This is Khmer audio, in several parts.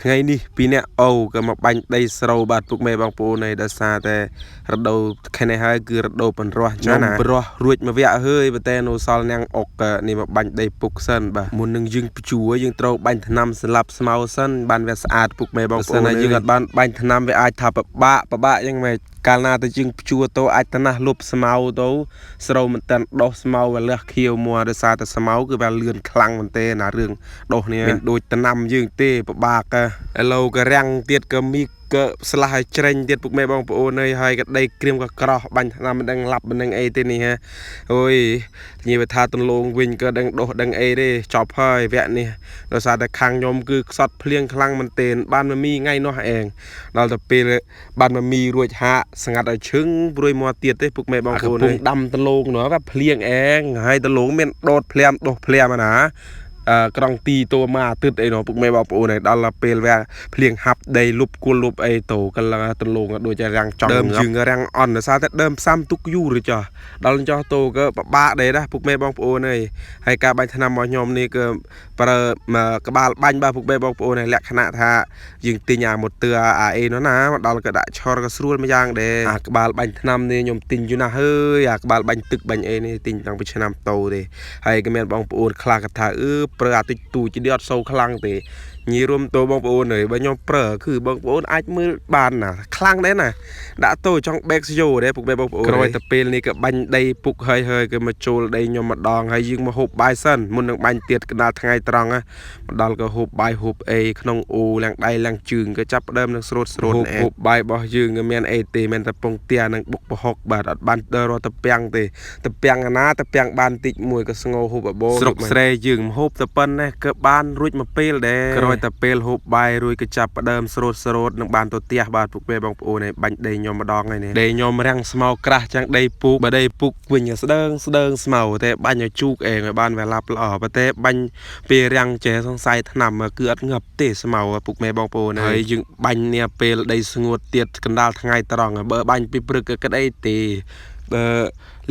ថ្ងៃនេះពីរអ្នកអូក៏មកបាញ់ដីស្រូវបាទពុកម៉ែបងប្អូនហើយដោយសារតែរដូវខែនេះហើយគឺរដូវបន្រោះចាណាបន្រោះរួចមួយវគ្គហើយប៉ុន្តែនៅសល់ញ៉ាំងអុកនេះមកបាញ់ដីពុកសិនបាទមុននឹងយើងភ្ជួរយើងត្រូវបាញ់ថ្នាំស្លាប់ស្មៅសិនបានវាស្អាតពុកម៉ែបងប្អូនហើយយើងអត់បានបាញ់ថ្នាំវាអាចថាពិបាកពិបាកយ៉ាងម៉េចកាលណាទៅជាងភ្ជួរទៅអាចត្ណាស់លុបស្មៅទៅស្រូវមិនតាន់ដុះស្មៅវាលះខៀវមួដោយសារតែស្មៅគឺវាលឿនខ្លាំងមែនទេណារឿងដុះនេះមិនដូចថ្នាំយើងទេពិបាកឥឡូវក៏រាំងទៀតក៏មីក៏ស្លាស់ឲ្យច្រេញទៀតពុកម៉ែបងប្អូនអើយហើយក៏ដីក្រៀមក៏ក្រោះបាញ់ថ្នាំមិនដឹងឡាប់មិនដឹងអីទេនេះហ៎អូយញៀវថាទន្លងវិញក៏ដឹងដុះដឹងអីទេចប់ហើយវគ្គនេះដោយសារតែខាងខ្ញុំគឺខ្សត់ភ្លៀងខ្លាំងមែនទែនបានមកមីថ្ងៃនោះឯងដល់ទៅពេលបានមកមីរួចហាក់ស្ងាត់ឲ្យឈឹងព្រួយមកទៀតទេពុកម៉ែបងប្អូនកំពុងដាំទន្លងនោះវាភ្លៀងឯងហើយទន្លងមានដោតភ្លាមដុះភ្លាមណាអឺក្រង់ទីតួមកអាទិត្យអីនោះពុកម៉ែបងប្អូនឯងដល់ពេលវាភ្លៀងហាប់ដីលុបគួលលុបអីតោកលទន្លងដូចជារាំងចង់ដើមជើងរាំងអន់ដោយសារតែដើមផ្សាំទុកយូរឬចោះដល់ចោះតោក៏ពិបាកដែរណាពុកម៉ែបងប្អូនអើយហើយការបាញ់ថ្នាំរបស់ខ្ញុំនេះគឺប្រើក្បាលបាញ់បាទពុកម៉ែបងប្អូនឯងលក្ខណៈថាយើងទិញអាម៉ូទ័រអាអេនោះណាមកដល់ក៏ដាក់ឆរក៏ស្រួលមួយយ៉ាងដែរអាក្បាលបាញ់ថ្នាំនេះខ្ញុំទិញយូរណាស់ហើយអាក្បាលបាញ់ទឹកបាញ់អេនេះទិញតាំងពីឆ្នាំតោទេហើយក៏មានបងប្អូនខ្លះក៏ថាអឺប្រើអាតិចទូចនេះអត់សូវខ្លាំងទេញីរួមតោបងប្អូនអើយបើខ្ញុំប្រើគឺបងប្អូនអាចមើលបានណាខ្លាំងដែរណាដាក់តោចង់បែកស្យោដែរពុកម៉ែបងប្អូនក្រោយទៅពេលនេះក៏បាញ់ដីពុកហើយហើយក៏មកចូលដីខ្ញុំម្ដងហើយយើងមកហូបបាយសិនមុននឹងបាញ់ទៀតកណ្ដាលថ្ងៃត្រង់ណាមកដល់ក៏ហូបបាយហូបអីក្នុងអូលាងដៃលាងជើងក៏ចាប់ផ្ដើមនឹងស្រូតស្រូតហូបបាយរបស់យើងក៏មានអីទេមានតែពងទានិងបុកប្រហុកបាទអត់បានដល់រត់ទៅពាំងទេទៅពាំងអាណាទៅពាំងបានតិចមួយក៏ស្ងោហូបអបស្រុកស្រែយើងហូបតែប៉ុណ្ណេះក៏បានរួចមកពេលដែរក្រោយតែពេលហូបបាយរួចក៏ចាប់ផ្ដើមស្រូតស្រូតនឹងបានទៅផ្ទះបាទពុកពេលបងប្អូនឯងបាញ់ដីខ្ញុំម្ដងហើយនេះដីខ្ញុំរាំងស្មៅក្រាស់ចឹងដីពូកបើដីពូកវិញស្ដើងស្ដើងស្មៅតែបាញ់ឲ្យជូកឯងឲ្យបានវាឡាប់ល្អប៉ុន្តែបាញ់ពេលរាំងចេះសង្ស័យថ្នាំគឺអត់ងាប់ទេស្មៅពុកម៉ែបងប្អូនហើយយើងបាញ់នេះពេលដីស្ងួតទៀតកណ្ដាលថ្ងៃត្រង់បើបាញ់ពីព្រឹកក៏គិតអីទេបើ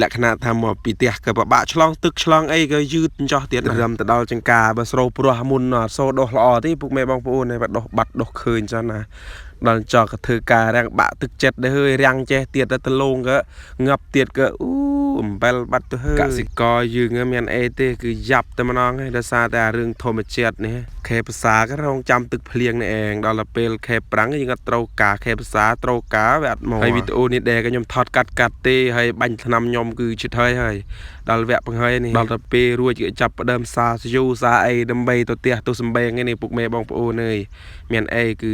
លក្ខណៈថាមកពីផ្ទះក៏ពិបាកឆ្លងទឹកឆ្លងអីក៏យឺតចោះទៀតរឹមទៅដល់ចង្ការបើស្រូវព្រោះមុនអត់សូវដុះល្អទេពុកម៉ែបងប្អូនបើដុះបាត់ដុះឃើញចឹងណាដល់ចោះក៏ធ្វើការរាំងបាក់ទឹកចិត្តដែរហើយរាំងចេះទៀតទៅលងក៏ងាប់ទៀតក៏អូអំបិលបាត់ទៅហើយកសិករយើងមានអីទេគឺយ៉ាប់តែម្ដងហើយដោយសារតែរឿងធម្មជាតិនេះខែភាសាក៏រងចាំទឹកភ្លៀងនេះឯងដល់ទៅពេលខែប្រាំងយើងអត់ត្រូវការខែភាសាត្រូវការវាអត់មកហើយវីដេអូនេះដែរក៏ខ្ញុំថតកាត់កាត់ទេហើយបាញ់ថ្នាំខ្ញុំគឺជិតហើយហើយដល់វគ្គបង្ហើយនេះដល់ទៅពេលរួចគេចាប់ផ្ដើមសាស្យូសាអីដើម្បីទៅផ្ទះទៅសំបែងនេះពុកម៉ែបងប្អូនអើយមានអីគឺ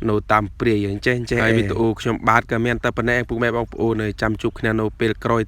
នៅតាមព្រាយអញ្ចេះអញ្ចេះហើយវីដេអូខ្ញុំបាទក៏មានតែប៉ុណ្ណេះពុកម៉ែបងប្អូនអើយចាំជួបគ្នានៅពេលក្រោយ។